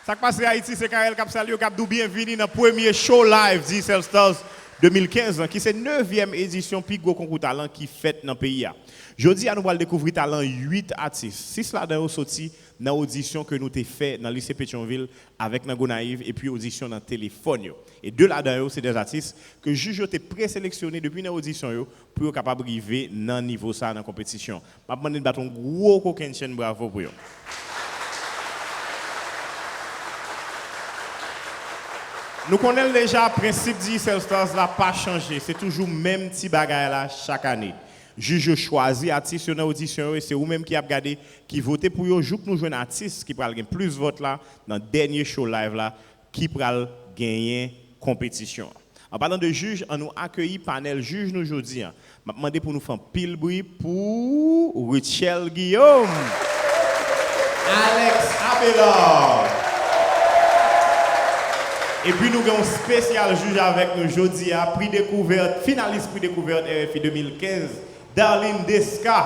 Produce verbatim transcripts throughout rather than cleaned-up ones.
Sa k pase Ayiti, se Carel k ap salye w, k ap di w byenvini nan premye show live Digicel Stars de mil kenz lan, ki se nevyèm edisyon pi gwo konkou talan ki fèt nan peyi a. Jodi a, nou pral dekouvri talan uit atis. Sis ladan yo soti nan odisyon ke nou te fè nan Lise Petyonvil avèk nan Gonayiv, epi odisyon nan telefòn yo. E de ladan yo, se de atis ke jij yo te preseleksyone depi nan odisyon yo pou yo kapab rive nan nivo sa a nan konpetisyon. M ap mande n bat yon gwo kokennchenn bravo pou yo. Nou konnen l deja, prensip Digicel Stars la pa chanje. Se toujou menm ti bagay la chak ane. Jij yo chwazi atis yo nan odisyon yo e se ou menm ki ap gade, ki vote pou yo jouk nou jwenn atis ki pral gen plis vòt la nan dènye show live la ki pral genyen konpetisyon an. An palan de jij, ann nou akeyi panèl jij nou jodi a. M ap mande pou nou fè anpil bri pou Rutshelle Guillaume, Alex Abelard. Epi nou gen yon espesyal jij avèk nou jodi a, pri dekouvèt, finalis pri dekouvèt R F I de mil kenz, Darline Desca.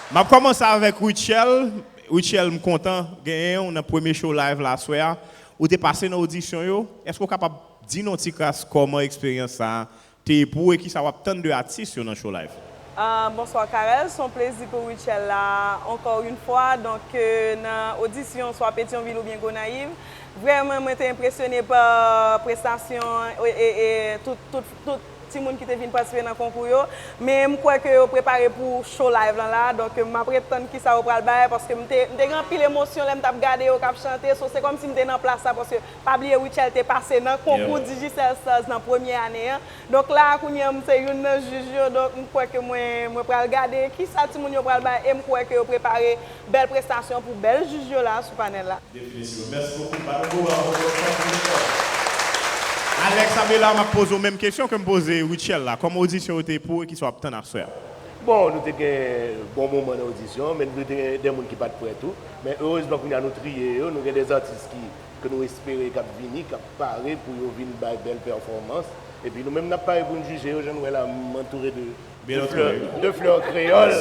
M ap kòmanse avèk Rutshelle. Rutshelle, m kontan genyen w nan premye show live la aswè a. Ou te pase nan odisyon yo. Èske w kapab di n yon ti kras kòman eksperyans sa a te ye pou ou e kisa w ap tann de atis yo nan show live? Ah, bonswa Carel, se yon plezi pou Rutshelle la ankò yon fwa. Donk, euh, nan odisyon, swa Petyonvil oubyen Gonayiv, vrèman, mwen te enpresyone pa prestasyon e, e, e tout, tout, tout timoun ki te vin patisipe nan konkou yo. Men m kwè ke yo prepare pou show live lan la. Donk, m ap ret tann kisa yo pral bay, paske m te, m te gen anpil emosyon lè m t ap gade yo k ap chante. So, se kòmsi m te nan plas la, paske pa bliye Rutshelle te pase nan konkou Digicel Stars nan premye ane an. Donk la, kounye a, m se youn nan jij yo, donk m kwè ke mwen, mwen pral gade kisa timoun yo pral bay, e m kwè ke yo prepare bèl prestasyon pou bèl jij yo la sou panèl la. Definitivman. Mèsi bokou. Bat yon gwo bravo pou Rutshelle. Alex Abelard, m ap poze w menm kesyon ke m poze Rutshelle la. Kòman odisyon yo te ye pou ou e kisa w ap tann aswè a? Bon, nou te gen bon moman nan odisyon, men nou te gen de moun ki pa t prè tou. Men erezman, kounye a nou triye yo, nou gen de atis ki, ke nou espere k ap vini, k ap pare pou yo vin bay bèl pèfòmans. Epi nou menm, n ap pare pou n jije yo, jan nou wè la, m antoure de, de flè, de flè kreyòl,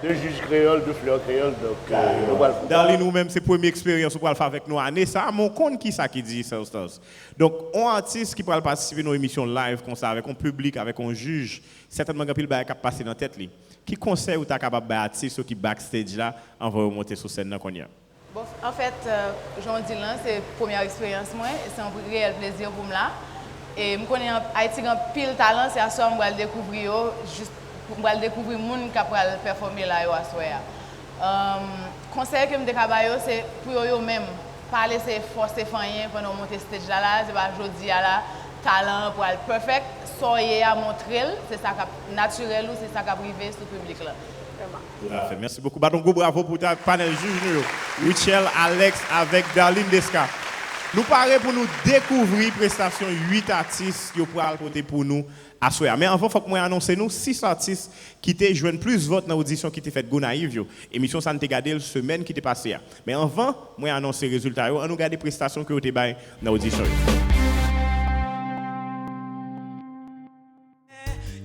de jij kreyòl, de flè kreyòl, donk, euh, nou pral. Darline, ou menm, se premye eksperyans ou pral fè avèk nou ane sa a, men w konn kisa ki Digicel Stars. Donk, yon atis ki pral patisipe nan yon emisyon live konsa, avèk yon piblik, avèk yon jij, sètènman gen anpil bagay k ap pase nan tèt li. Ki konsèy ou ta kapab bay atis yo ki backstage la, anvan yo monte sou sèn nan kounye a? Bon, anfèt, euh, jan w di l lan, se premyè eksperyans mwen, e se yon reyèl plezi pou m la. E m konnen an-, Ayiti gen anpil talan, se aswè a m pral dekouvri yo, jis, m pral dekouvri moun k ap pral pèfòme la yo aswè a. Um, konsèy ke m te ka ba yo, se pou yo, yo menm, pa lese fòse fè anyen pandan w monte stage la, la, se pa jodi a la, talan an pral perfect, sa w ye a, montre l, se sa k ap natirèl ou, se sa k ap rive sou piblik lan. Vrèman. Toutafè. Mèsi bokou. Bat yon gwo bravo pou ta panèl jij nou yo. Rutshelle, Alex avèk Darline Desca. Nou pare pou nou dekouvri prestasyon uit atis yo pral pote pou nou aswè a. Men anvan, fòk mwen anonse nou sis atis ki te jwenn plis vòt nan odisyon ki te fèt Gonayiv yo. Emisyon sa a n te gade l semèn ki te pase a. Men anvan mwen anonse rezilta yo, ann nou gade prestasyon ke yo te bay nan odisyon yo.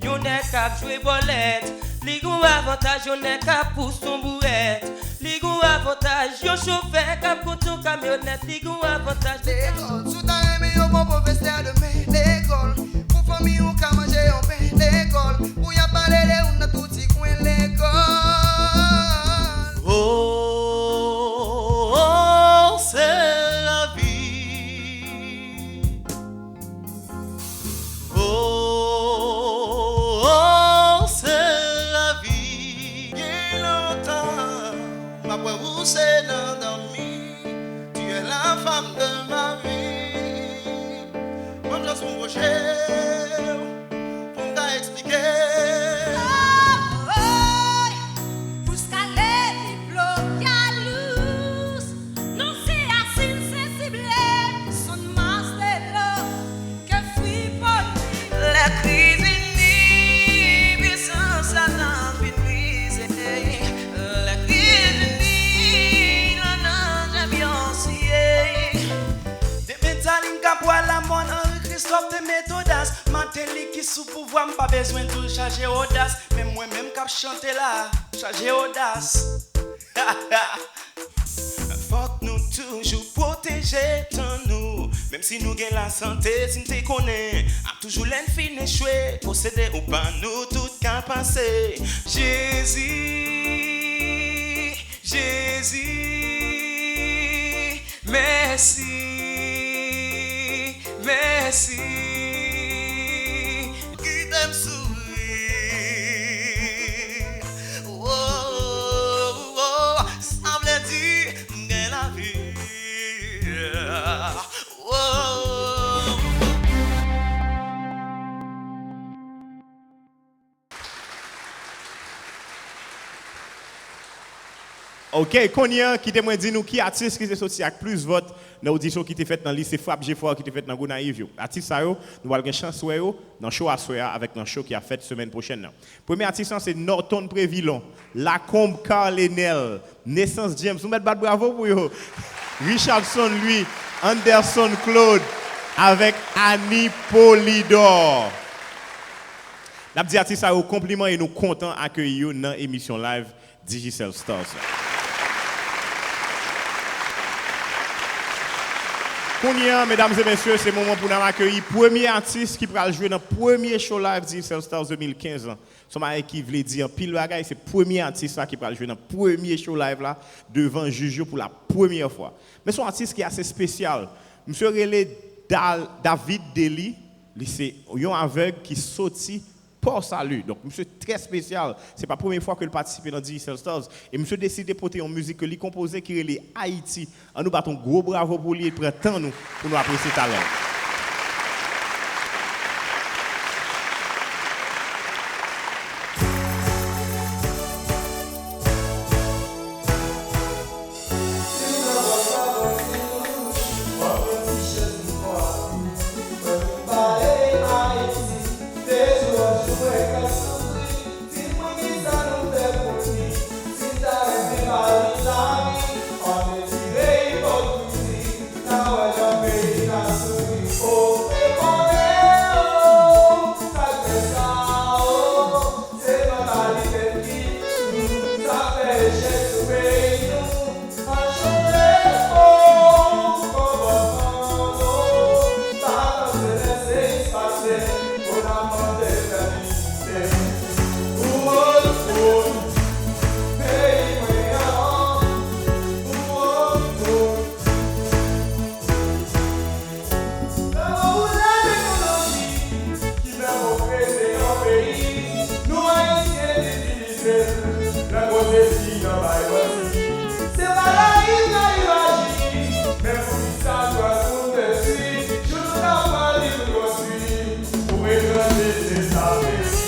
Yon nèg k ap jwe bòlèt, li gon avantaj yon nèg k ap pous yon bourèt. Li gon avantaj yon chofè k ap kondui yon kamyonèt, li gon avantaj. Lekòl, si w ta renmen yon bon pwofesè demen, lekòl. Pou fanmi w ka manje yon pen, lekòl. Pou y ap pale de ou nan tout ti kwen, lekòl. Oh, oh, oh, se lavi. Oh, oh, se lavi. Gen lontan, m ap wè ou se nan dòmi. Tu es la femme de ma vie. Mwen just pwoche w, pou m ka eksplike. Oh, oh, pous kale, diplòm yalous. Non se asin, se sible, son mas de dlo, ke fwi poli. Lè kriz vini, pisans Satan fin brize. Lè kriz vini, nan nan Beyonce. Demen Darline ka bwè lamòn, Henri Christophe te met odas. Martelly ki sou pouvwa, m pa bezwen di w chaje odas. Men mwen menm k ap chante la, chaje odas. Fòk nou toujou pwoteje tan nou. Menm si nou gen lasante, si n te konnen, ap toujou lè n fin echwe, posede ou pa nou tout ka pase. Jezi, Jezi, mèsi, mèsi. Kite m souri. Wo, wo, sa vle di m gen lavi. Wo. Ok, kounye a, kite mwen di nou ki atis ki te soti ak plis vòt nan odisyon ki te fèt nan lise Frap Jefò ki te fèt nan Gonayiv yo. Atis sa yo, nou pral gen chans wè yo nan show aswè a avèk nan show ki ap fèt semèn pwochèn nan. Premye atis lan se Norton Prévilon, Lacombe Carl Enel, Naissance James, nou mèt bat bravo pou yo. Richardson Louis, Anderson Claude, avèk Annie Polydor. N ap di atis sa yo konpliman e nou kontan akeyi yo nan emisyon live Digicel Stars la. Kounye a, medam e mesye, se moman pou n al akeyi premye atis ki pral jwe nan premye show live Digicel Stars de mil kenz lan. Se yon bagay ki vle di anpil bagay, se premye atis la ki pral jwe nan premye show live la devan jij yo pou la premyè fwa. Men se yon atis ki ase espesyal. Misye rele Dal-, David Dely, li se yon avèg ki soti Port Salut. Donk, misye trè espesyal. Se pa premye fwa ke l patisipe nan Digicel Stars. E misye deside pote yon mizik ke li konpoze ki rele Ayiti. Ann nou bat yon gwo bravo pou li e pran tan nou pou nou apresye talan l. Di mwen kisa nou fè pou li, si n ta renmen ba li lavi, ann retire ipokrizi, n a wè nan peyi n a souri. O, e konnen, o, sa k fè sa, o, se mantalite n ki, sa k fè echèk sou peyi nou. An chanje, o, konpòtman nou, pa panse lè seyis pase, pou n ap mande fèmisite. Woy, woy, peyi mwen an, woy, woy. Nan wout lateknoloji ki fè pwogrese yon peyi, nou Ayisyen itilize l nan koze fi nan bay manti. Se pa layiv layiv aji, men poukisa twèl moun desi, jou nou ta pran li pou konstwi, pou etranje se sa pesi.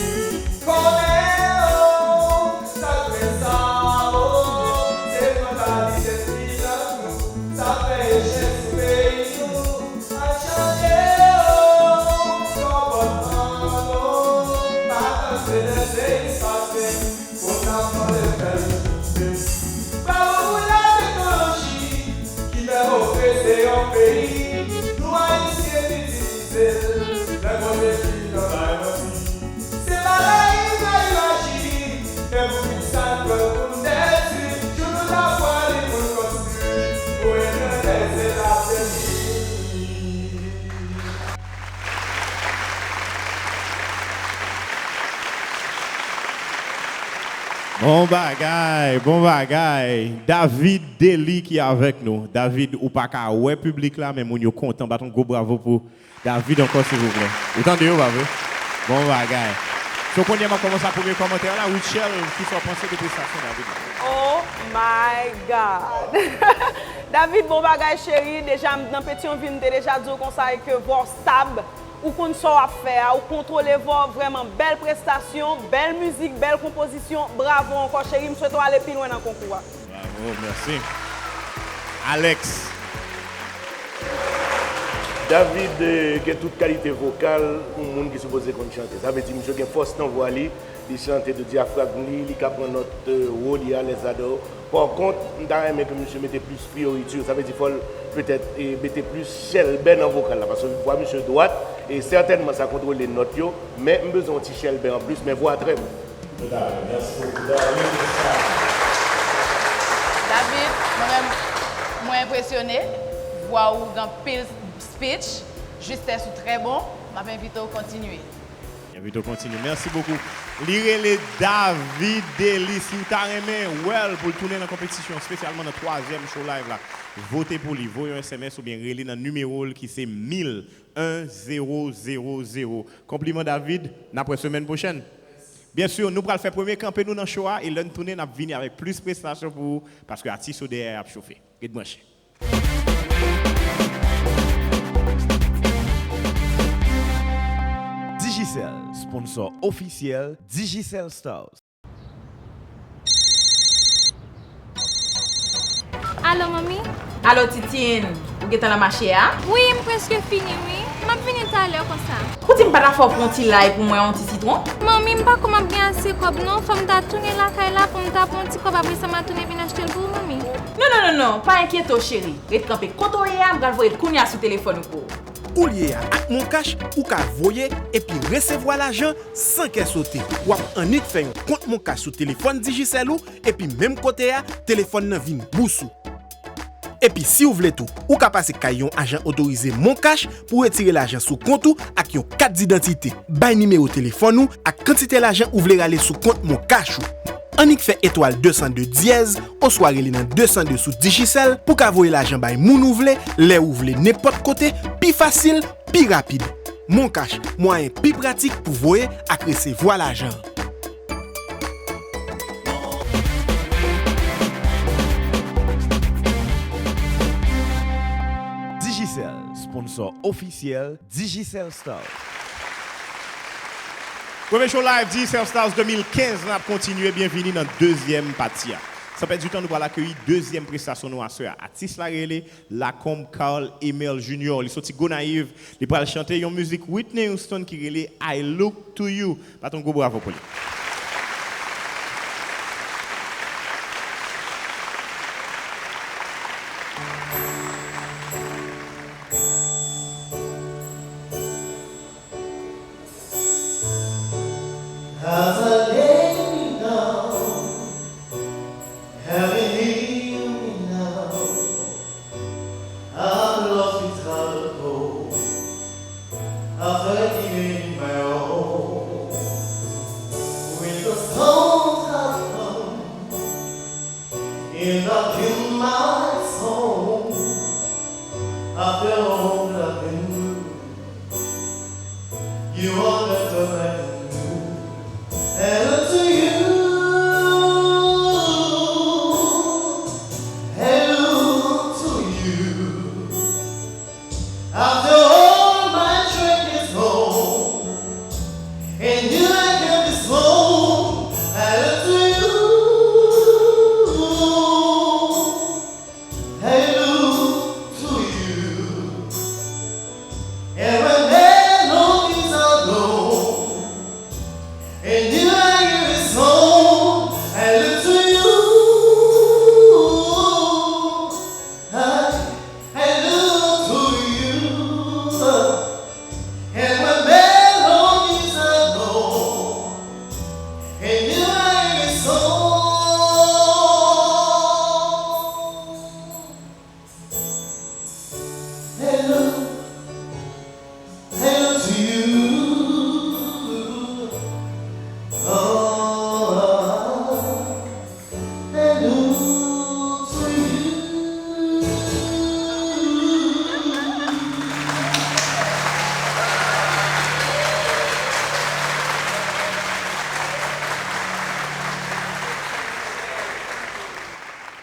Konnen, o, sa k fè sa, o, se mantalite ki nan nou, sa fè echèk sou peyi nou. An chanje, o, konpòtman nou, pa tann se lè seyis pase, pou n ap mande fè l kite. Bravo pou lateknoloji ki fè pwogrese yon peyi, nou Ayisyen itilize l nan koze fi nan bay manti. Se pa layiv layiv aji, men poukisa n pè pou n detwi, jou nou ta pran li pou n konstwi, pou etranje se la pesi. Bon bagay, bon bagay. David Dely ki avèk nou. David, ou pa ka wè piblik la, men moun yo kontan. Bat yon gwo bravo pou David ankò, silvouplè. Ou tande yo, pa vre? Bon bagay. So, kounye a, m ap kòmanse ak premye kòmantè la. Rutshelle, kisa w panse de prestasyon David la? Oh my God! David, bon bagay, cheri. Deja, m nan Petyonvil, m te deja di w konsa, e ke vwa w stab, ou konn sa w ap fè a, ou kontwole vwa w, vrèman, bèl prestasyon, bèl mizik, bèl konpozisyon. Bravo ankò, cheri. M swete w ale pi lwen nan konkou a. Bravo, mèsi. Alex. David, eh, gen tout kalite vokal yon moun ki sipoze konn chante. Sa vle di, misye gen fòs nan vwa li, li chante de dyafragm li, li ka pran nòt, eh, wo li alèz ladan yo. Pa kont, m ta renmen ke misye mete plis priyorite, sa vle di fò l petèt, eh, mete plis chèlbè nan vokal la, paske vwa misye dwat, e sètènman sa kontwole nòt yo, men m bezwen yon ti chèlbè anplis, men vwa trè bon. Totalman. Mèsi bokou, Darlene Richard. David, mwen menm, mwen enpresyone. Vwa ou gen anpil speech. Jistès ou trè bon. M ap envite w kontinye. Envite w kontinye. Mèsi bokou. Li rele David Dely. Si w ta renmen wè l pou l tounen nan konpetisyon, espesyalman nan twazyèm show live la, vote pou li. Voye yon S M S oubyen rele nan nimewo l ki se mil en zewo zewo zewo. Konpliman, David. N ap wè semèn pwochèn. Byen si, nou pral fè premye kanpe nou nan show a, e lè n tounen, n ap vini avèk plis prestasyon pou ou, paske atis yo dèyè a ap chofe. Ret branche. Digicel, sponsor ofisyèl Digicel Stars. Alo, manmi? Alo, Titine, ou gentan nan mache a? Wi, m prèske fini, wi. M ap vini talè konsa. Ou di m pa ta fè w pran yon ti lay pou mwen, yon ti sitwon? Manmi, m pa kwè m ap gen ase kòb, non. Fò m ta tounen lakay la pou m ta pran yon ti kòb, apre sa, m a tounen vin achte l pou ou, manmi. Non, non, non, non, pa enkyete w, cheri. Ret kanpe kote w ye a, m pral voye l kounye a sou telefòn ou pou ou. Koulye a, ak MonCash, ou ka voye epi resevwa lajan san kè sote. W ap annik fè yon kont MonCash sou telefòn Digicel ou, epi menm kote a, telefòn nan vin bous ou. Epi si w vle tou, ou ka pase kay yon ajan otorize MonCash pou w retire lajan sou kont ou ak yon kat didantite. Bay nimewo telefòn ou ak kantite lajan ou vle rale sou kont MonCash ou. Annik fè etwal de san de dyèz oswa rele nan de san de sou Digicel pou w ka voye lajan bay moun ou vle, lè ou vle, nenpòt kote, pi fasil, pi rapid. MonCash, mwayen pi pratik pou voye ak resevwa lajan. Digicel, sponsor ofisyèl Digicel Stars. Premye show live Digicel Stars de mil kenz lan ap kontinye. Byenvini nan dezyèm pati a. San pèdi tan, nou pral akeyi dezyèm prestasyon nou aswè a. Atis la rele Lacombe Carl Emel Junior. Li soti Gonayiv. Li pral chante yon mizik Whitney Houston ki rele I Look to You. Bat yon gwo bravo pou li. As I lay me down, having you me now, I'm lost without a hope. I felt it in my own. When the storms have come, and I feel my soul, I feel all I've been through. You are better than you. Hello to you. Hello to you. After all my strength is gone, and you I can be strong. I look to you. I look to you. And when melodies are low, and you I hear a song, I look to you. I, I look to you. And when melodies are low, and you I hear a song, I look, I look to you. Oh, I look to you.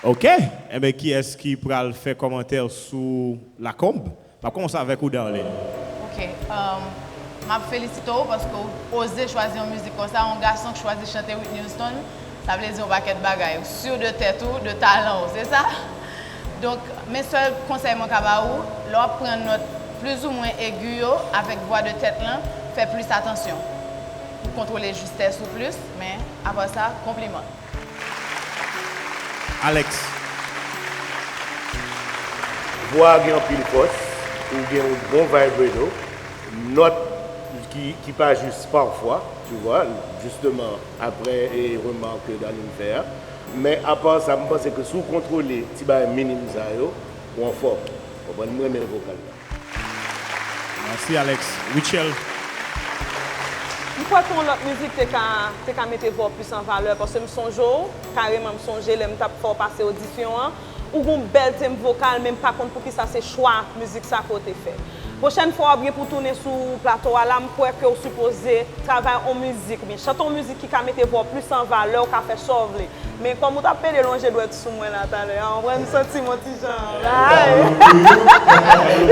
Ok. Enben, kiyès ki pral fè kòmantè sou Lacombe? M ap kòmanse avèk ou, Darline. Ok, um, m ap felisite w paske w oze chwazi yon mizik konsa, yon gason k chwazi chante Whitney Houston, sa vle di yon pakèt bagay. Ou si de tèt ou, de talan w, se sa? Donk, men sèl konsèy mwen ka ba ou, lè w ap pran nòt plizoumwen egi yo avèk vwa de tèt lan, fè plis atansyon pou kontwole jistès ou plis, men apa sa, konpliman. Alex. Vwa a gen anpil fòs, ou gen yon bon vibrato, nòt ki, ki pa jis pafwa, tu vois, justement, après e remark ke Darline fè a. Men apa sa, m panse ke si w kontwole ti bagay minim sa yo, ou anfòm. Konprann? M renmen vokal la. Mèsi, Alex. Rutshelle. M kwè ke yon lòt mizik te ka, te ka mete vwa w plis an valè, paske m sonje w, kareman m sonje lè m t ap fè w pase odisyon an, ou gen yon bèl tenb vokal, men m pa konn poukisa se chwa mizik sa ke w te fè. Pwochèn fwa w ap gen pou w tounen sou plato a la, m kwè ke w sipoze travay yon mizik, oubyen chante yon mizik ki ka mete vwa w plis an valè, ou ka fè sa w vle. Men kòm ou t ap pede lonje dwèt sou mwen la talè a, ou konprann, m santi m yon ti jan, ay,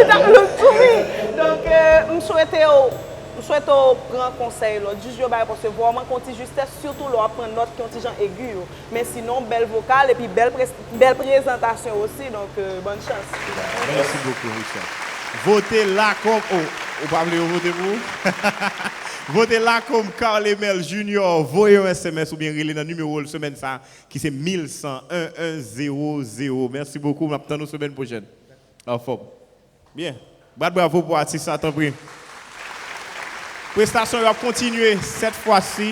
it ap look to me. Donk, euh, m swete w, m swete w pran konsèy lòt jij yo bay, paske vwa w manke yon ti jistès, sitou lè w ap pran nòt ki yon ti jan egi yo. Men sinon, bèl vokal epi bèl, bèl prezantasyon osi, donk, euh, bòn chans. Mèsi bokou, Richard. Vote la kòm, oh, ou pa vle yo vote pou ou? Vote la kòm Carlemel Junior, voye yon S M S oubyen rele nan nimewo l semèn sa ki se mil san en en zewo zewo. Mèsi bokou, m ap tann ou semèn pwochèn. Anfòm. Byen. Bat bravo pou atis la, tanpri. Prestasyon yo ap kontinye, sèt fwa si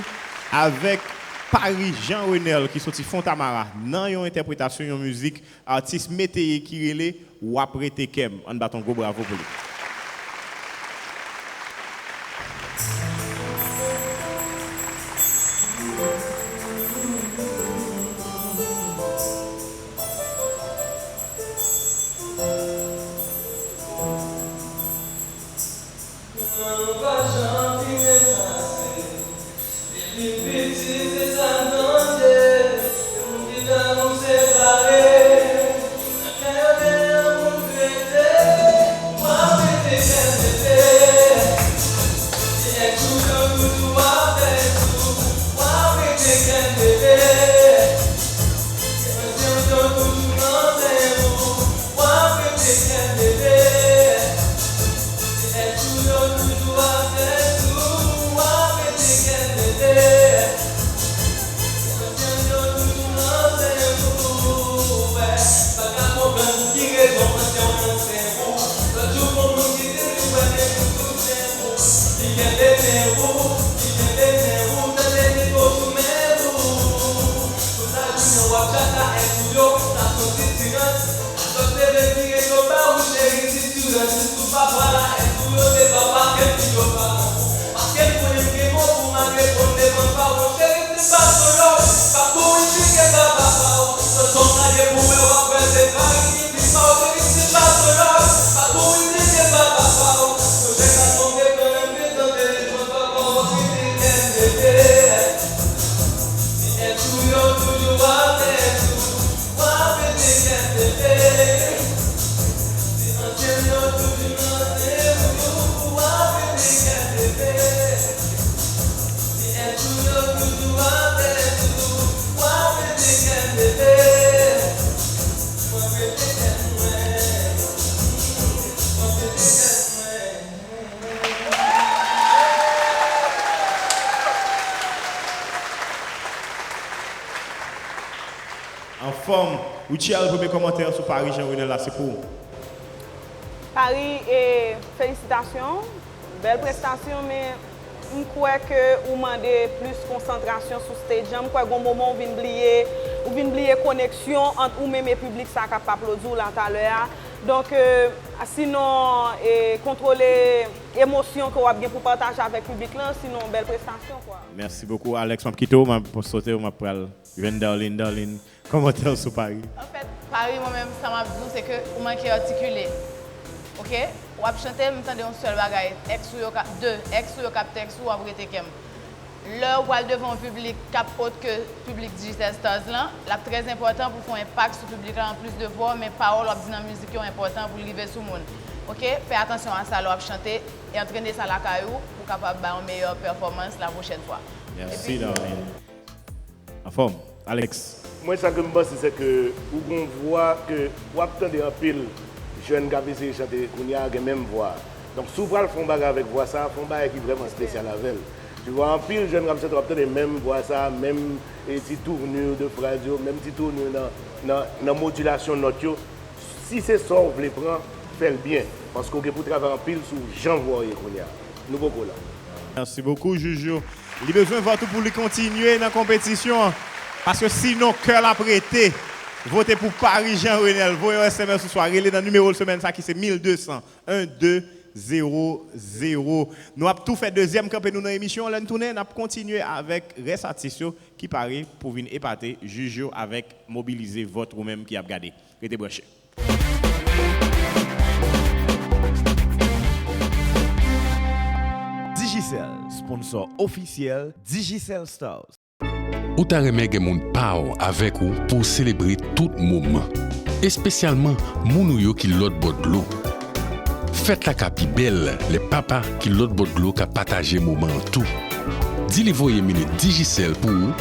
avèk Paris Jean Renel ki soti Fontamara nan yon entèpretasyon yon mizik atis Métayer ki rele W ap rete kè m. Ann bat yon gwo bravo pou li. Mwen pa janm fin efase. Depi m piti se sa m tande. Moun ki ta nou separe. Nan kè yo gen yon moun rete. W ap rete kenbe. Se èk ou yo toujou ap fè tou. W ap rete kenbe. Li kenbe men ou, li kenbe men ou, tande li vo sou men ou. Tout lajounen w ap tchaka èks ou yo, sa se yon sitirans. Sòt leve vire do ba ou cheri, sitirans. Jis pou pa pran la èks ou yo, se pa paske m di yo pa bon. Paske m konnen m gen mo pou m al reponn devan pa w, cheri, se pa solo. Pa kouri pike ba papa w. Sòt bon sa ye pou wè w ap pèse pa. Anfòm. Rutshelle, premye kòmantè sou Paris Jean Renel la, se pou ou. Paris, e, felisitasyon. Bèl prestasyon, men m kwè ke ou mande plis konsantrasyon sou stage an. M kwè gon moman ou vin bliye, ou vin bliye koneksyon ant ou menm e piblik sa k ap aplodi w la talè a. Donk, euh, sinon, e, kontwole emosyon ke w ap gen pou pataje avèk piblik lan, sinon bèl prestasyon, kwa. Mèsi bokou, Alex. M ap kite w, m ap sote w, m ap pral jwenn Darline. Darline, kòmantè w sou Paris? Anfèt, Paris, mwen menm, sa m ap di w, se ke ou manke atikile. Oke? W ap chante, m tande yon sèl bagay, èks ou yo k ap, de, èks ou yo k ap tèks ou, w ap rete kè m. Lè ou pral devan yon piblik k ap ot ke piblik Digicel Stars lan, l ap trè enpòtan pou w fè yon enpak sou piblik la anplis de vwa w, men pawòl w ap di nan mizik yo enpòtan pou l rive sou moun. Oke? Fè atansyon a sa lè w ap chante e antrene sa lakay ou pou w kapab bay yon meyè pèfòmans la pwochèn fwa. Mèsi, Darline. Anfòm, Alex. Mwen, sa ke m panse, se ke ou gon vwa ke w ap tande anpil jèn k ap eseye chante kounye a gen menm vwa a. Donk, si w pral fè yon bagay avèk vwa sa a, fè yon bagay ki vrèman espesyal avè l. Tu vois, anpil jèn k ap chante, w ap tande menm vwa sa a, menm e, ti tournure de fraz yo, menm ti tournure nan, nan, nan modilasyon nòt yo. Si se sa w vle pran, fè l byen. Paske w gen pou travay anpil sou jan vwa w ye kounye a. Nou poko la. Mèsi bokou, Joujou. Li bezwen vòt ou pou li kontinye nan konpetisyon an. Paske sinon, kè l ap rete. Vote pou Paris Jean Renel. Voye yon S M S oswa rele nan nimewo l semèn sa ki se mil de san, en de zewo zewo. Nou ap tou fè dezyèm kanpe nou nan emisyon an. Lè n tounen, n ap kontinye avèk rès atis yo ki pare pou vin epate jij yo avèk mobilize vòt ou menm ki ap gade. Rete branche. Digicel, sponsor ofisyèl Digicel Stars. Ou ta renmen gen moun pa w avèk ou pou w selebre tout moman, espesyalman moun ou yo ki lòt bò dlo. Fèt la ka pi bèl lè papa ki lòt bò dlo ka pataje moman an tou. Di li voye minit Digicel pou ou,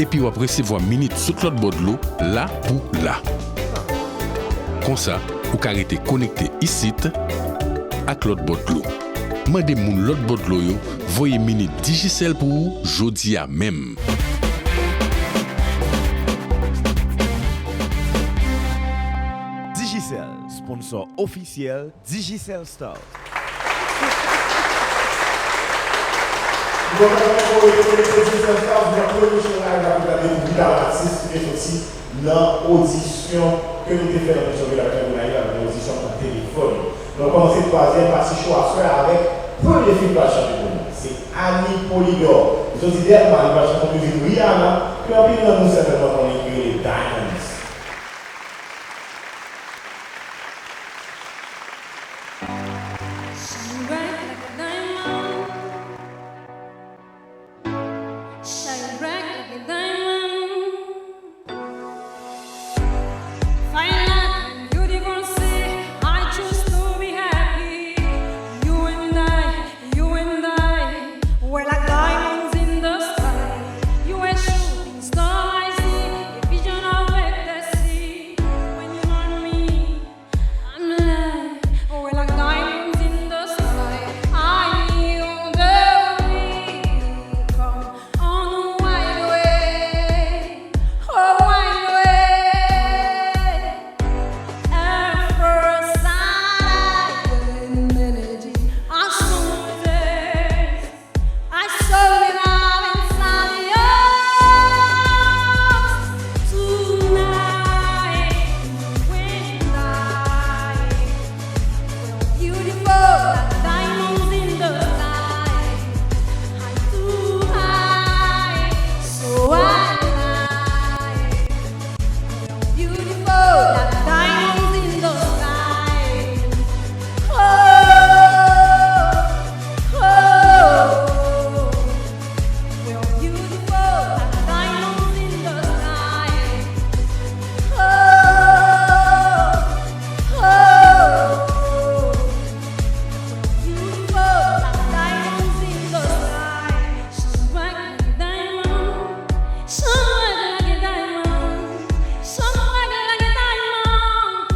epi w ap resevwa minit sot lòt bò dlo la pou la. Konsa, ou ka rete konekte isit ak lòt bò dlo. Mande moun lòt bò dlo yo voye minit Digicel pou ou jodi a menm. Digicel, sponsor ofisyèl Digicel Stars. Bon, nou konekte Digicel Stars, nan premye show live la pou gade vid atis ki te soti nan odisyon ke nou te fè nan Petyonvil avèk Gonayiv, avèk yon odisyon nan telefòn. Nou kòmanse twazyèm pati show aswè avèk premye fi ki pral chante pou nou. Se Annie Polydor. Jodi dèyè nou pral chante yon mizik Rihanna, ke anpil nan nou sètènman konnen ki rele Diamonds. Shine bright like a diamond. Shine bright like a diamond. Fine like a beautiful sea. I choose to be happy. You and I, you and I, we're like diamonds in the sky. You a shooting star, I see a vision of ecstasy. When you want me, I'm like, we're like diamonds in the sky. I know the way you come on a wide way, a wide way. At first sight, I feel an energy, I saw it. I saw it all inside of you tonight. You and I, we're beautiful like diamonds in the sky. High too high, so high. Beautiful like diamonds in the sky. Oh, oh, we're beautiful like diamonds in the sky. Oh, oh, we're beautiful like diamonds in the sky. Shine bright like a diamond. Shine bright like a diamond. Shine bright like a diamond.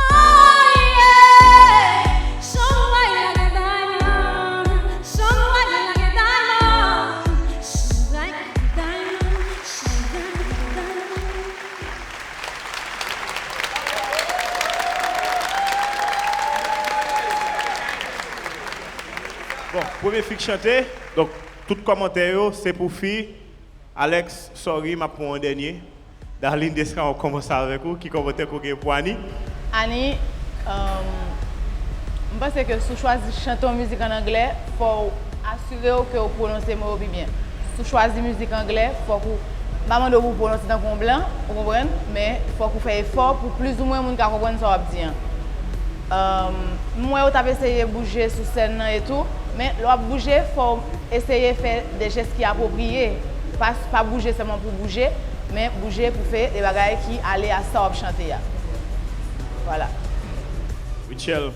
Oh yeah. Shine bright like a diamond. Shine bright like a diamond. Shine bright like a diamond. Shine bright like a diamond. Bon, premye fi k chante, donk tout kòmantè yo se pou fi. Alex, sorry, m ap pran yon dènye. Darline Descamps, w kòmanse avèk ou. Ki kòmantè ke w gen pou Annie? Annie, um, m panse ke si w chwazi chante yon mizik ann anglè, fò w asire w ke w pwononse mo yo pi byen. Si w chwazi mizik anglè, fòk ou, m pa mande w pou w pwononse tankou yon blan, ou konprann, men fòk ou fè efò pou plizoumwen moun ka konprann sa w ap di an. Um, m wè w t ap eseye bouje sou sèn nan e tou, men lè w ap bouje, fò w eseye fè de jès ki apwopriye. Pa, pa bouje sèlman pou bouje, men bouje pou fè de bagay ki ale a sa w ap chante a. Vwala. Rutshelle.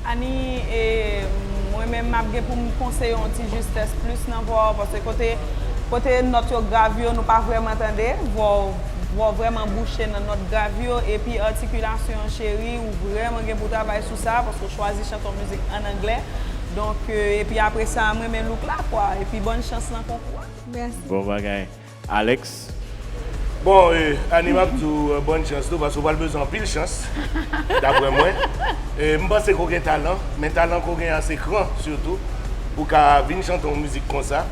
Annie, e, mwen menm m ap gen pou m konseye yon ti jistès plis nan vwa w, paske kote, kote nòt yo grav yo, nou pa vrèman tande, vwa w, vwa w vrèman bouche nan nòt grav yo, epi atikilasyon an, cheri, ou vrèman gen pou w travay sou sa, paske w chwazi chante yon mizik ann anglè. Donk, e, epi apre sa, m renmen look la, kwa, epi bòn chans nan konkou a. Mèsi. Bon bagay. Alex? Bon, e, Annie, m ap di w, e, bòn chans tou, paske w pral bezwen anpil chans, daprè mwen. E, m panse ke w gen talan, men talan ke w gen an se kran, sitou, pou w ka vin chante yon mizik konsa,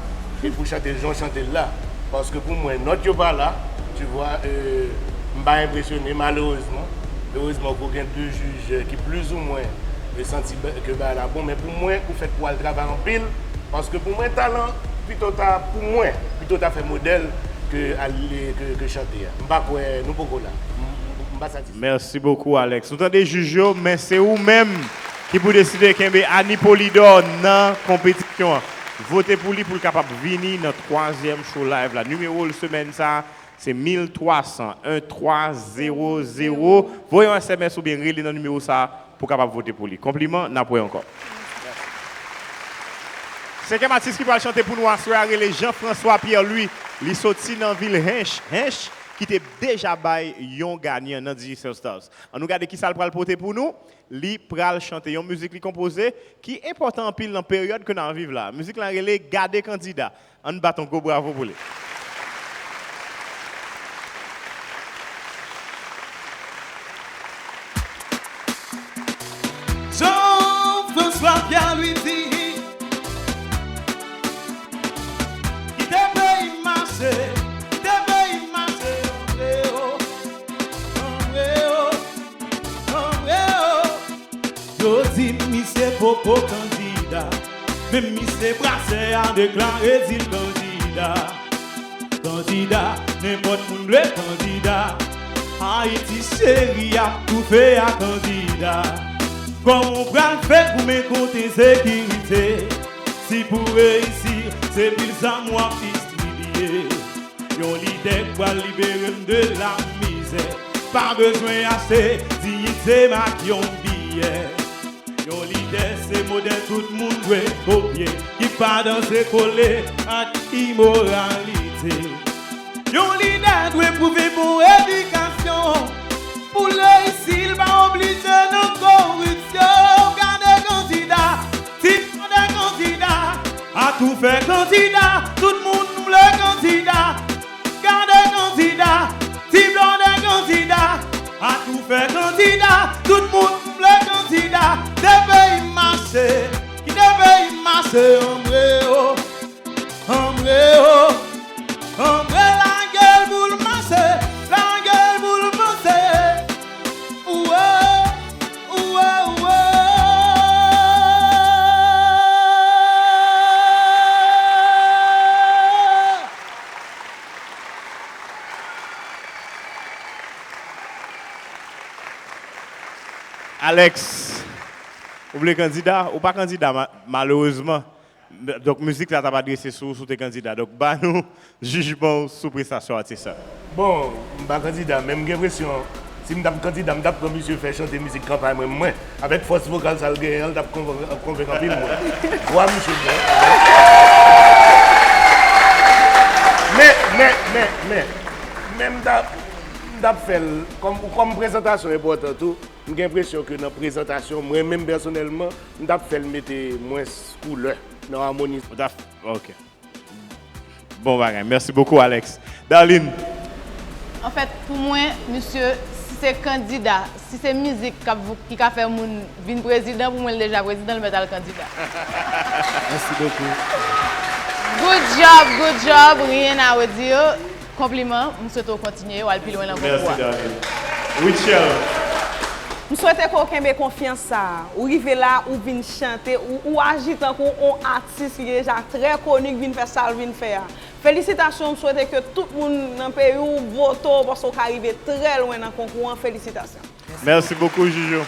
epi w chante l jan w chante l la. Paske pou mwen, nòt yo pa la, tu vois, euh, m pa enpresyone, malerezman. Erezman ke gen de jij, euh, ki plizoumwen, euh, santi ba-, ke bagay la bon, men pou mwen, ou fèt pou al travay anpil, paske pou mwen, talan, pito ta, pou mwen, pito ta fè modèl ke al, ke, ke chante a. M pa kwè, nou poko la. M, m, m pa satisfè. Mèsi bokou, Alex. Nou tande jij yo, men se ou menm ki pou deside kenbe Annie Polydor nan konpetisyon an. Vote pou li pou l kapab vini nan twazyèm show live la. Nimewo l semèn sa a, se mil twa san, en twa zewo zewo. Voye yon S M S oubyen rele nan nimewo sa a pou w kapab vote pou li. Konpliman, n ap wè ankò. Senkyèm atis ki pral chante pou nou aswè a rele Jean François Pierre Louis. Li soti nan vil Hench. Hench ki te deja bay yon ganyan nan Digicel Stars. Ann nou gade kisa l pral pote pou nou. Li pral chante yon mizik li konpoze ki enpòtan anpil nan peryòd ke n ap viv la. Mizik la rele Gade Kandida. Ann bat yon gwo bravo pou li. Jean-François Pierre Louis di, kite peyi m mache, kite peyi m mache, anmwe o, anmwe o, anmwe o. Yo di m misye poko kandida, men misye brasè a deklare di l kandida. Kandida, nenpòt moun vle kandida. Ayiti cheri ap toufe a kandida. Kòman w pral fè goumen kont ensekirite? Si pou reyisi, se pil zam w ap distribiye. Yon lidè k pral libere m de lamizè. Pa bezwen achte diyite m ak yon biyè. Yon lidè se modèl tout moun dwe kopye, ki pa danse kole ak imoralite. Yon lidè dwe pwouve bon edikasyon, pou reyisi l pa oblije nan koripsyon. Gade kandida, ti blòdè kandida, atoufè kandida, tout moun vle kandida. Gade kandida, ti blòdè kandida, atoufè kandida, tout moun vle kandida. Kite peyi m mache, kite peyi m mache, anmwe o, anmwe o, anmwe lage l pou l mache, lage l pou l vanse. Oue, oue, oue. Alex, ou vle kandida? Ou pa kandida, ma-, malerezman. Donk, mizik la t ap adrese sou ou, si w te kandida. Donk, ba nou jijman w sou prestasyon atis la. Bon, m pa kandida, men m gen enpresyon, si m t ap kandida, m t ap pran misye fè chante mizik kanpay mwen, mwen. Avèk fòs vokal sa l genyen an, l t ap konvan-, konvenk anpil moun. Vwa misye byen. Men, men, men, men, men m t ap, m t ap fè l, kòm, kòm prezantasyon enpòtan tou, m gen enpresyon ke nan prezantasyon, mwen menm pèsonèlman, m t ap fè l mete mwens koulè nan amoni. Ou t ap, ok. Bon bagay. Mèsi bokou, Alex. Darline. Anfèt, pou mwen, misye, si se kandida, si se mizik k ap vou-, ki ka fè moun vin prezidan, pou mwen, l deja prezidan, l mèt al kandida. Mèsi bokou. Good job, good job, rien à redire. Konpliman, m swete w kontinye, w al pi lwen nan konkou a. Mèsi, Darline. Rutshelle. M swete ke w kenbe konfyans sa a. Ou rive la, ou vin chante, ou, ou aji tankou yon atis ki deja trè koni, k vin fè sa l vin fè a. Felisitasyon, m swete ke tout moun nan peyi w vote w, paske w ka rive trè lwen nan konkou an. Felisitasyon. Mèsi bokou, Joujou.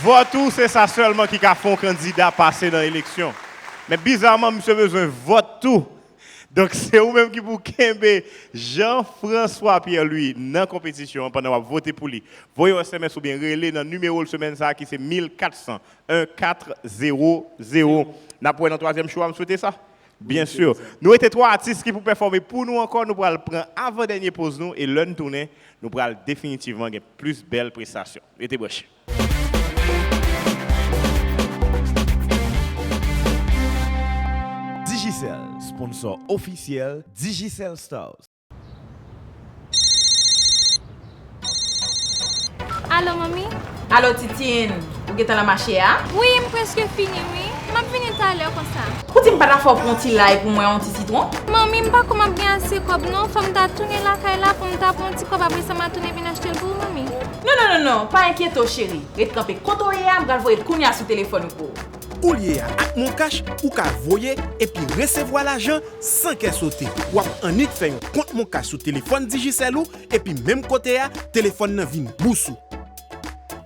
Vòt ou, se sa sèlman ki ka fè yon kandida pase nan eleksyon. Men bizaman, misye bezwen vòt tou. Donk, se ou menm ki pou kenbe Jean François Pierre Louis nan konpetisyon an pandan w ap vote pou li. Voye yon S M S oubyen rele nan nimewo l semèn sa a ki se mil kat san, en kat zewo zewo. N ap wè nan twazyèm show a, m swete sa. Byen si. Nou rete twa atis ki pou pèfòme pou nou ankò. Nou pral pran avan dènye poz nou e lè n tounen, nou pral definitivman gen plis bèl prestasyon. Rete branche. Digicel, sponsor ofisyèl Digicel Stars. Alo, manmi? Alo Titine, ou gentan nan mache a? Wi, m prèske fini wi. M ap vini talè konsa. Ou di m pa ta fè w pran yon ti lay pou mwen, yon ti sitwon? Manmi, m pa kwè m ap gen ase kòb non, fò m ta tounen lakay la pou m ta pran yon ti kòb, apre sa m a tounen vin achte l pou ou manmi. Non, non, non, non, pa enkyete w cheri. Ret kanpe kote w ye a, m pral voye l kounye a sou telefòn ou pou ou. Koulye a, ak MonCash, ou ka voye epi resevwa lajan san kè sote. W ap annik fè yon kont MonCash sou telefòn Digicel ou, epi menm kote a, telefòn nan vin bous ou.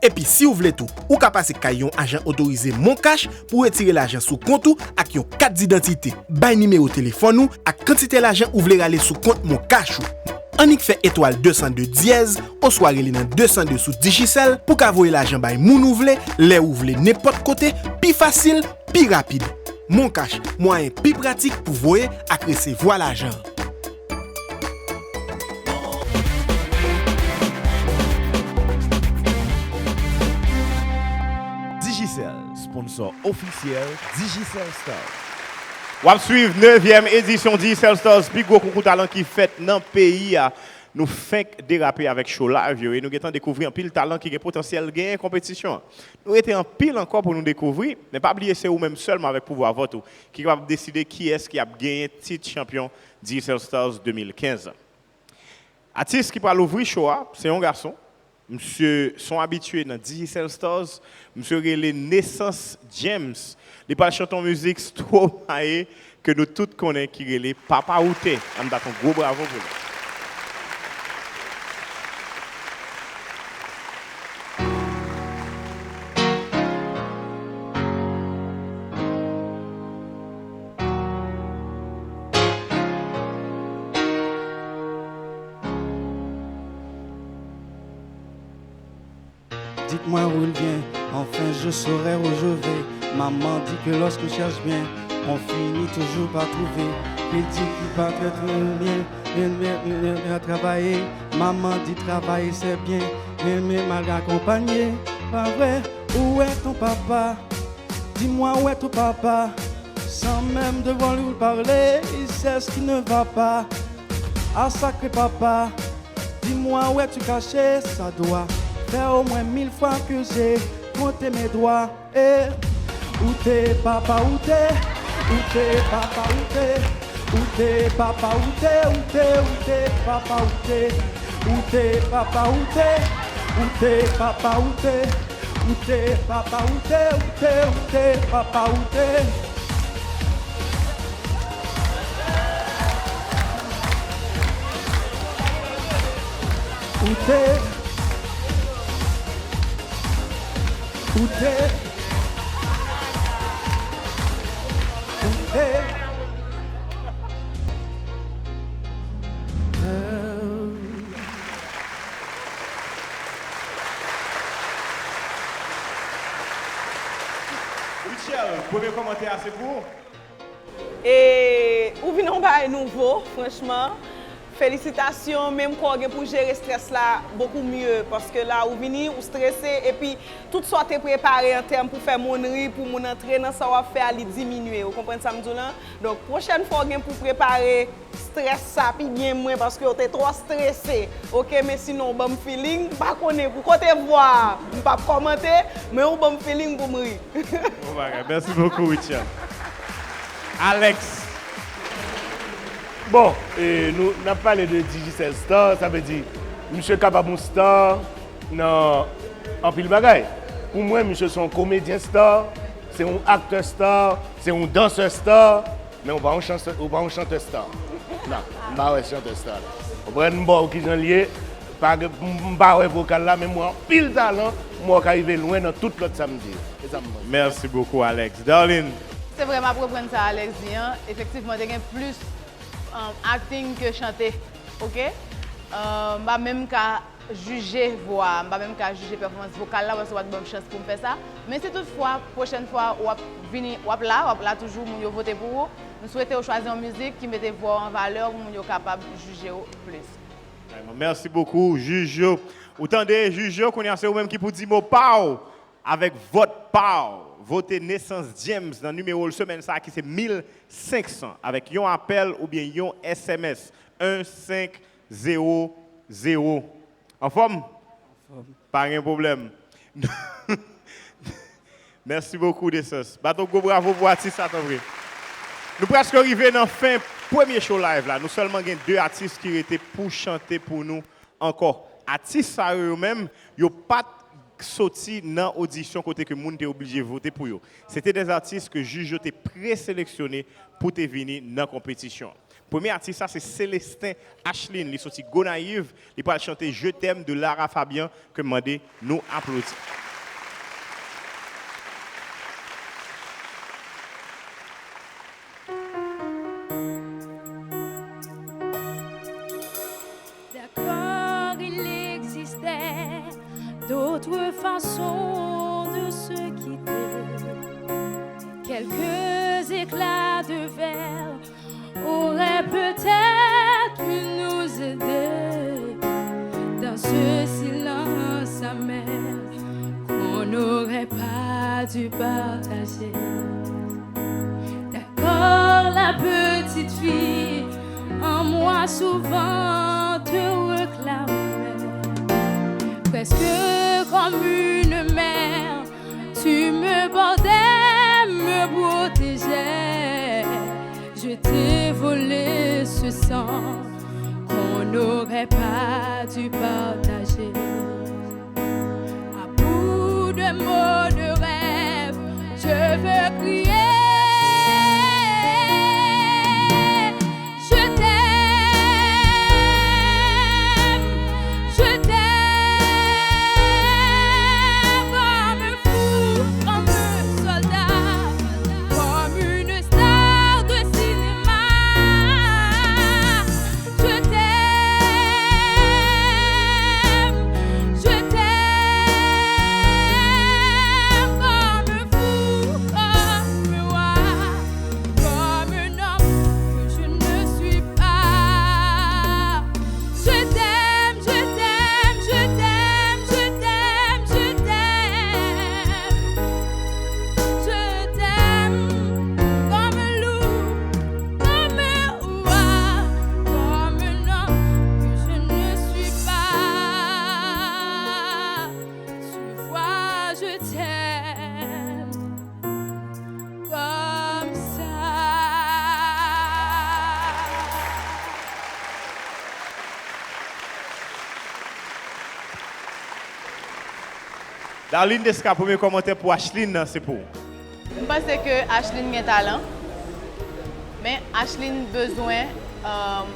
Epi si w vle tou, ou ka pase kay yon ajan otorize MonCash pou w retire lajan sou kont ou ak yon kat didantite. Bay nimewo telefòn ou ak kantite lajan ou vle rale sou kont MonCash ou. Annik fè etwal de san de dyèz oswa rele nan de san de sou Digicel pou w ka voye lajan bay moun ou vle, lè ou vle, nenpòt kote, pi fasil, pi rapid. MonCash, mwayen pi pratik pou voye ak resevwa lajan. Digicel, sponsor ofisyèl Digicel Stars. W ap swiv nevyèm edisyon Digicel Stars, pi gwo konkou talan ki fèt nan peyi a. Nou fenk derape avèk show live yo e nou gentan dekouvri anpil talan ki gen potansyèl genyen konpetisyon an. Nou rete anpil ankò pou nou dekouvri, men pa bliye se ou menm sèlman avèk pouvwa vòt ou ki kapab deside kiyès ki ap genyen tit chanpyon Digicel Stars de mil kenz. Atis ki pral ouvri show a, se yon gason. Misye se yon abitye nan Digicel Stars. Misye rele Nesans James. Li pral chante yon mizik Stromae ke nou tout konnen ki rele Papa Ou Te. Ann bat yon gwo bravo pou li. Dites-moi où il vient, enfin je saurai où je vais. Maman dit que lorsqu'on cherche bien, on finit toujours par trouver. Il dit qu'il va très très bien, il vient, il vient, il vient travailler. Maman dit travailler c'est bien, il vient mal accompagné. Pas vrai, où est ton papa? Dis-moi où est ton papa? Sans même devoir lui parler, il sait ce qui ne va pas. Ah sacré papa, dis-moi où es-tu caché? Ça doit faire au moins mille fois que j'ai compté mes doigts. Eh, où t'es, papa, où t'es? Où t'es, papa, où t'es? Où t'es, papa, où t'es? Où t'es, où t'es, papa, où t'es? Où t'es, papa, où t'es? Où t'es, papa, où t'es? Où t'es, papa, où t'es? Où t'es, où t'es, papa, où t'es? Où t'es? Où t'es? Où t'es? Euh. Rutshelle, premye kòmantè a se pou ou. E ou vin yon bagay nouvo, franchman. Felisitasyon, menm kò w gen pou jere strès la bokou mye, paske la ou vini, ou strese, epi tout sa w te prepare an tèm pou fè moun ri, pou moun antre nan sa w ap fè a, li diminye. Ou konprann sa m di w lan? Donk, pwochèn fwa w gen pou prepare strès sa pi byen mwen, paske w te twò strese. Oke, men sinon w ban m feeling, m pa konnen pou kote vwa a, m p ap kòmante, men ou ban m feeling pou m ri. Bon bagay. Mèsi bokou, Rutshelle. Alex. Bon, e, nou, n ap pale de Digicel Star, sa vle di, misye kapab yon star nan anpil bagay. Pou mwen, misye se yon komedyen star, se yon aktè star, se yon dansè star, men ou pa yon chantè, ou pa yon chantè star. Non, m pa wè chantè star la. Ou konprann, m ba w kijan l ye, pa gen, m, m pa wè vokal la, men m wè anpil talan, m wè w ka rive lwen nan tout lòt sa m di yo. Se sa m panse. Mèsi bokou, Alex. Darline. Se vre, m ap reprann sa Alex di an. Efektivman, te gen plis, um, acting ke chante. Oke? Um, m pa menm ka jije vwa a, m pa menm ka jije pèfòmans vokal la, paske w pa t ban m chans pou m fè sa. Men si toutfwa, pwochèn fwa, w ap vini, w ap la, w ap la toujou, moun yo vote pou ou, m swete w chwazi yon mizik ki mete vwa w an valè pou moun yo kapab jije w plis. Mèsi bokou, jij yo. Ou tande, jij yo, kounye a se ou menm ki pou di mo pa w avèk vòt pa w. Vote Nesans James nan nimewo l semèn sa a ki se mil senk san avèk yon apèl oubyen yon S M S. En senk zewo zewo. Anfòm? Anfòm. Pa gen pwoblèm. Merci beaucoup, Desans. Bat yon gwo bravo pou atis la, tanpri. Nou prèske rive nan fen premye show live la. Nou sèlman gen de atis ki rete pou chante pou nou ankò. Atis sa yo, yo menm, yo pa t soti nan odisyon kote ke moun te oblije vote pou yo. Se te de atis ke jij yo te preseleksyone pou te vini nan konpetisyon an. Premye atis la, se Célestin Ashlyn. Li soti Gonayiv. Li pral chante Je t'aime de Lara Fabian, ke m mande nou aplodi. D'accord, il existait d'autres façons de se quitter. Quelques éclats de verre auraient peut-être pu nous aider dans ce silence amer qu'on n'aurait pas dû partager. D'accord, la petite fille en moi souvent te réclamait, presque comme une mère, tu me bordais, me protégeais. Je t'ai volé ce sang qu'on n'aurait pas dû partager. À bout de mots, de rêves, je veux crier. Je t'aime, je t'aime comme un fou, comme un soldat, comme une star de cinéma. Je t'aime, je t'aime comme un fou, comme un roi, comme un homme que je ne suis pas. Je t'aime, je t'aime, je t'aime, je t'aime, je t'aime. Je t'aime comme un loup, comme un roi, comme un homme que je ne suis pas. Tu vois, je t'aime comme ça. Darline Desca, premye kòmantè pou Ashlyn nan, se pou ou. M panse ke Ashlyn gen talan, men Ashlyn bezwen um,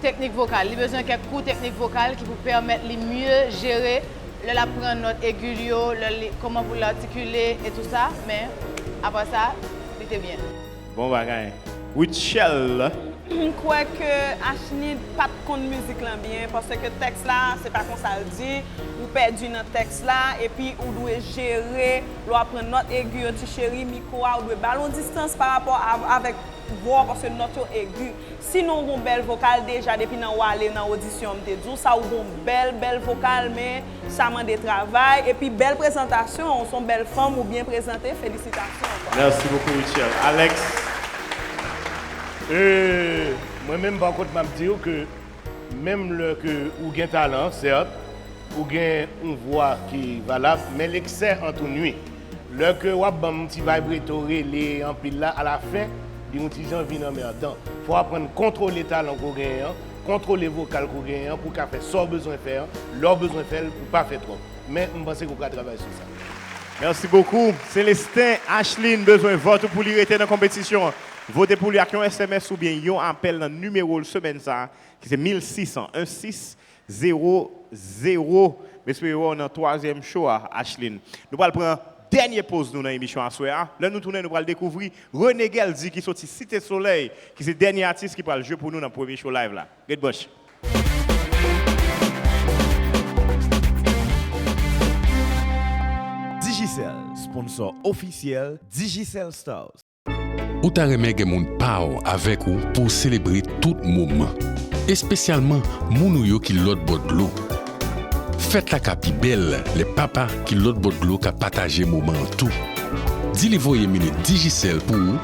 teknik vokal. Li bezwen kèk kou teknik vokal ki pou pèmèt li mye jere lè l ap pran nòt egi l yo, lè li, kòman pou l atikile e tou sa, men apa sa, li te byen. Bon bagay. Rutshelle. M kwè ke Ashlyn pa t konn mizik lan byen, paske tèks la, se pa konsa l di, ou pèdi nan tèks la, epi ou dwe jere, lè w ap pran nòt egi yo, ti cheri, mikwo a, ou dwe ba l yon distans pa rapò a, avèk vwa w, paske nòt yo egi. Sinon, ou gon bèl vokal deja, depi nan w ale nan odisyon, m te di w sa, ou gon bèl, bèl vokal, men sa mande travay, epi bèl prezantasyon, ou se yon bèl fanm, ou byen prezante, felisitasyon. Merci beaucoup, Rutshelle. Alex. Euh, mwen menm, pa kont, m ap di w ke menm lè ke ou gen talan, sèt, ou gen yon vwa ki valab, men l'excès en tout nuit. Lè ke w ap ban m ti vibreto, rele anpil la, alafen, li yon ti jan vin anmèdan. Fò w aprann kontwole talan ke w genyen an, kontwole vokal ke w genyen an, pou w ka fè sa w bezwen fè an, lè w bezwen fè l, pou w pa fè twòp. Men, m panse ke w ka travay sou sa. Merci beaucoup. Célestin Ashlyn bezwen vòt ou pou li rete nan konpetisyon an. Vote pou li ak yon S M S oubyen yon apèl nan nimewo l semèn sa a, ki se mil sis san, en sis zewo zewo. M espere wè w nan twazyèm show a, Ashlyn. Nou pral pran dènye poz nou nan emisyon aswè a. Lè nou tounen, nou pral dekouvri René Gueldy ki soti Site Solèy, ki se dènye atis ki pral jwe pou nou nan premye show live la. Ret branche. Digicel, sponsor ofisyèl Digicel Stars. Ou ta renmen gen moun pa w avèk ou pou w selebre tout moman, espesyalman moun ou yo ki lòt bò dlo. Fèt la ka pi bèl lè papa ki lòt bò dlo ka pataje moman an tou. Di li voye minit Digicel pou ou,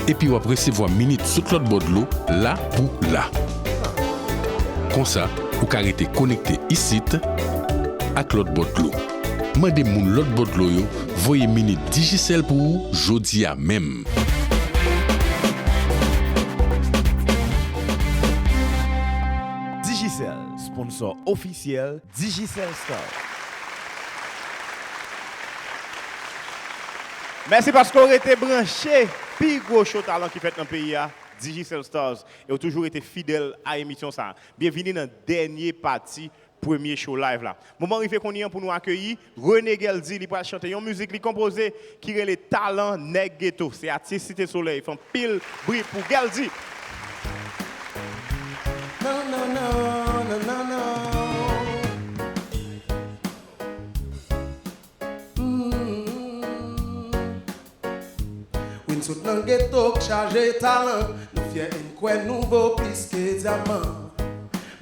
epi w ap resevwa minit sot lòt bò dlo la pou la. Konsa, ou ka rete konekte isit ak lòt bò dlo. Mande moun lòt bò dlo yo voye minit Digicel pou ou jodi a menm. Digicel, sponsor ofisyèl Digicel Star. Mèsi paske w rete branche pi gwo cho talan ki fèt nan peyi a, Digicel Stars, e w toujou rete fidèl a emisyon sa a. Byenvini nan dènye pati premye show live la. Moman rive kounye a pou nou akeyi René Gueldy, li pral chante yon mizik li konpoze ki rele Talan Nèg Geto. Se atis Site Solèy, fè anpil bri pou Gueldy. Non, non, non, non, non, non. Mm. Wi, n sot nan geto k chaje talan. Nou fyè e n kwè nou vo plis ke dyaman.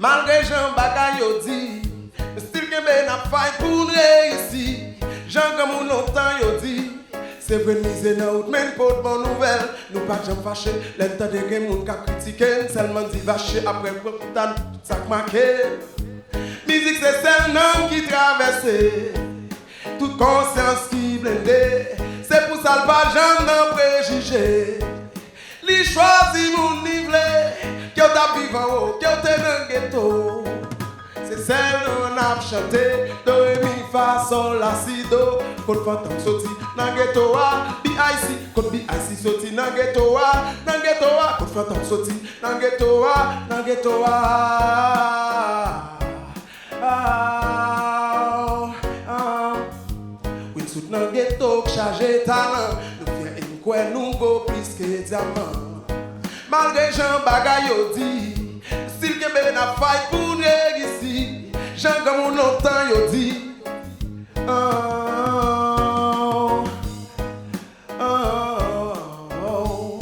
Malgre jan bagay yo di, n still kenbe n ap fight pou n reyisi. Jan granmoun lontan yo di, se vre n mize nan wout men n pot bon nouvèl. Nou pa janm fache lè n tande gen moun k ap kritike n, sèlman divache apre pran kouta n tout sa k make n. Mizik se sèl nanm ki travèse. Tout konsyans ki blende, se pou sa l pa janm nan prejije. Li chwazi moun li vle, ke w t ap viv anwo, ke w te nan geto. Se sèl non n ap chante, do, re, mi, fa, sòl, la, si, do. Kot fantom soti nan geto a, B I C. Kot B I C soti nan geto a, nan geto a. Kot fantom soti nan geto a, nan geto a. Ah, ah. Wi, n sot nan geto k chaje talan. Nou fyè e n kwè nou vo plis ke dyaman. Malgre jan bagay yo di, n still kenbe n ap fight pou n reyisi. Jan granmoun lontan yo di, oh, oh, oh,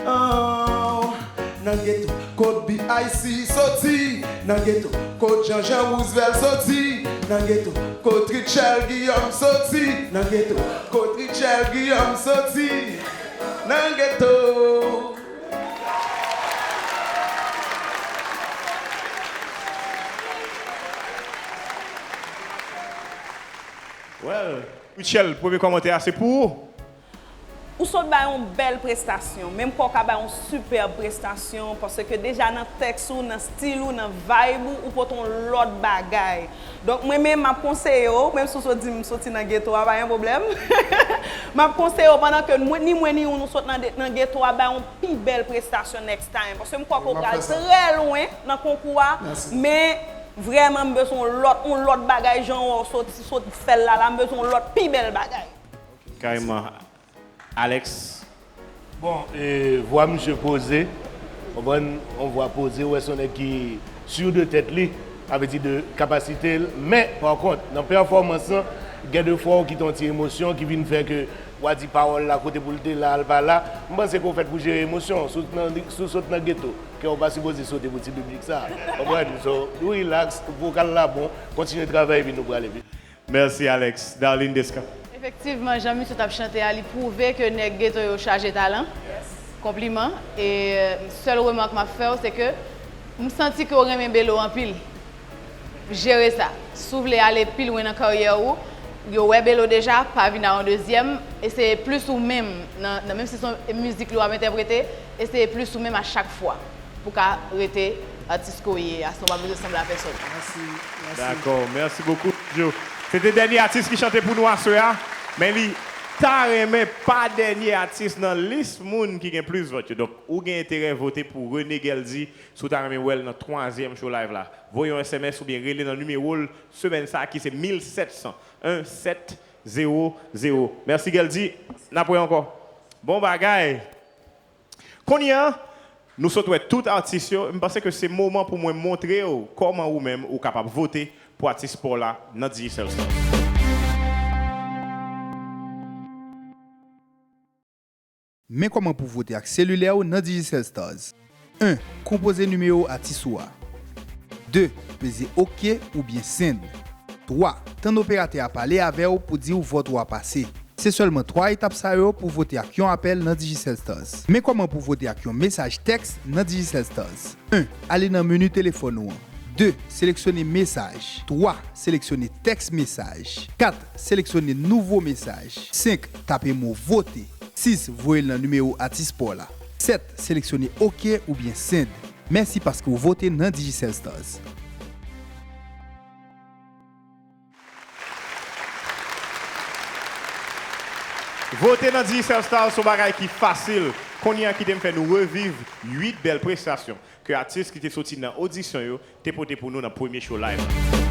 oh. Nan geto, kot B I C soti. Nan geto, kot Jean Jean Roosevelt soti. Nan geto, kot Richel Guillaume soti. Nan geto, kot Richel Guillaume soti. Nan geto. Well, Richel, premye kòmantè a se pou ou. Ou sot bay yon bèl prestasyon, menm kò w ka bay yon sipèb prestasyon, paske deja nan tèks ou, nan stil ou, nan vibe ou, ou pote yon lòt bagay. Donk, mwen menm, m ap konseye w, menm si w sot di m soti nan geto a, pa gen pwoblèm. M ap konseye w, pandan ke mwen, ni mwen, ni ou, nou sot nan de-, nan geto a, bay yon pi bèl prestasyon next time. Paske m kwè ke w pral trè lwen nan konkou a, men vrèman, m bezwen yon lòt, yon lòt bagay, jan w sot, sot fè l la, la, m bezwen yon lòt, pi bèl bagay. Kareman. Alex. Bon, e, vwa misye poze, konprann, yon vwa poze, ou wè se yon nèg ki si de tèt li, sa vle di de kapasite l, men, pa kont, nan pèfòmans lan, gen de fwa ou kite yon ti emosyon ki vin fè ke w a di pawòl la, kote pou l te la, l pa la. M panse ke w fèt pou jere emosyon w. Si w nan, si w sot nan geto, kè w pa sipoze sote pou ti piblik sa. Konprann? So, nou relax, vokal la bon, kontinye travay, epi nou prale vit. Mèsi, Alex. Darline Descamps. Efektivman, jan misye t ap chante a, li pwouve ke nèg geto yo chaje talan. Konpliman. E sèl remak m ap fè w, se ke m santi ke w renmen Belo anpil. Jere sa. Si w vle ale pi lwen nan karyè ou, yo wè Belo deja, pa vin a yon dezyèm, eseye plis ou menm, nan, nan, menm si se yon mizik li w ap entèprete, eseye plis ou menm a chak fwa. Pou ka rete atis ke w ye a, san w pa bezwen sanble a pèsòn. Mèsi, mèsi. Dakò, mèsi bokou, Joe. Se te dènye atis ki chante pou nou aswè a, men li ta renmen pa dènye atis nan lis moun ki gen plis vòt yo. Donk, ou gen enterè vote pou René Gueldy, si w ta renmen wè l nan twazyèm show live la. Voye yon S M S oubyen rele nan nimewo l semèn sa a ki se mil sèt san, en sèt zewo zewo. Mèsi, Gueldy. N ap wè ankò. Bon bagay. Kounye a, nou sot wè tout atis yo, m panse ke se moman pou mwen montre w kòman ou menm ou kapab vote pou atis pa w la nan Digicel Stars. Men kòman pou vote ak selilè w nan Digicel Stars. En. Konpoze nimewo atis ou a. De. Peze oke oubyen send. Twa. Tann operatè a pale avè w pou di w vòt ou a pase. Se sèlman twa etap sa yo pou vote ak yon apèl nan Digicel Stars. Men kòman pou vote ak yon mesaj tèks nan Digicel Stars. En. Ale nan meni telefòn ou an. De, seleksyone mesaj. Twa, seleksyone tèks mesaj. Kat, seleksyone nouvo mesaj. Senk, tape mo vote. Sis, voye l nan nimewo atis pa w la. Sèt, seleksyone oke oubyen send. Mèsi paske w vote nan Digicel Stars. Vote nan Digicel Stars se yon bagay ki fasil. Kounye a kite m fè nou reviv uit bèl prestasyon ke atis ki te soti nan odisyon yo te pote pou nou nan premye show live la.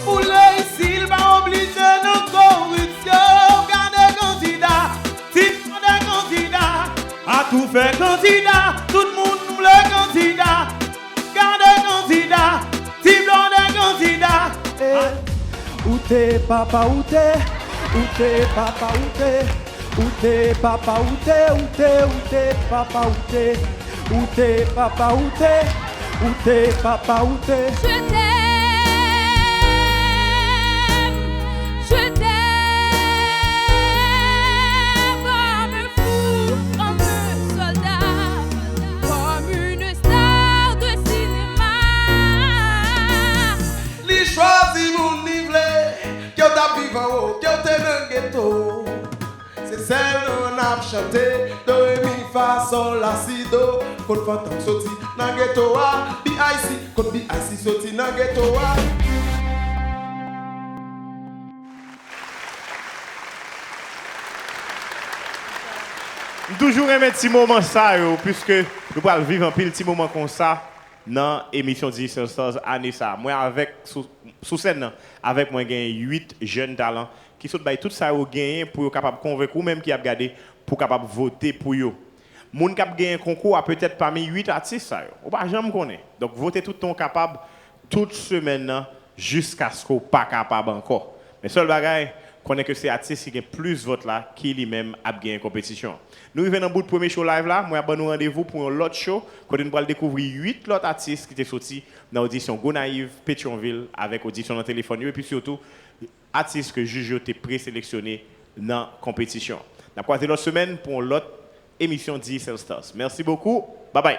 Pou reyisi l pa oblije nan koripsyon. Gade kandida, ti blonde kandida, atoufè kandida, tout moun vle kandida. Gade kandida, ti blonde kandida. Eh. Ou te papa, ou te, ou te papa, ou te, ou te papa, ou te, ou te, ou te papa, ou te, ou te papa, ou te, ou te papa, ou te. Je t'aime, je t'aime comme un fou, comme un soldat, comme une star de cinéma. Li chwazi moun li vle, ke w t ap viv anwo, ke w te nan geto. Se sèl nou n ap chante, do, re, mi, fa, sòl, la, si, do. Kot fantom soti nan geto a, B I C, kot B I C soti nan geto a. M toujou renmen ti moman sa yo, piske nou pral viv anpil ti moman konsa nan emisyon Digicel Stars ane sa a. Mwen avèk, sou, sou sèn nan, avèk mwen gen uit jèn talan ki sot bay tout sa yo genyen pou yo kapab konvenk ou menm ki ap gade pou w kapab vote pou yo. Moun k ap genyen konkou a petèt pami uit atis sa yo. Ou pa janm konnen. Donk, vote toutan w kapab, tout semèn nan, jiskaske w pa kapab ankò. Men sèl bagay, konnen ke se atis ki gen plis vòt la ki li menm ap genyen konpetisyon an. Nou rive nan bout premye show live la, mwen ap ban nou randevou pou yon lòt show, kote nou pral dekouvri uit lòt atis ki te soti nan odisyon Gonayiv, Petyonvil, avèk odisyon nan telefòn yo, epi sitou, atis ke jij yo te preseleksyone nan konpetisyon an. N ap kwaze lòt semèn pou yon lòt emisyon Digicel Stars. Mèsi bokou. Babay.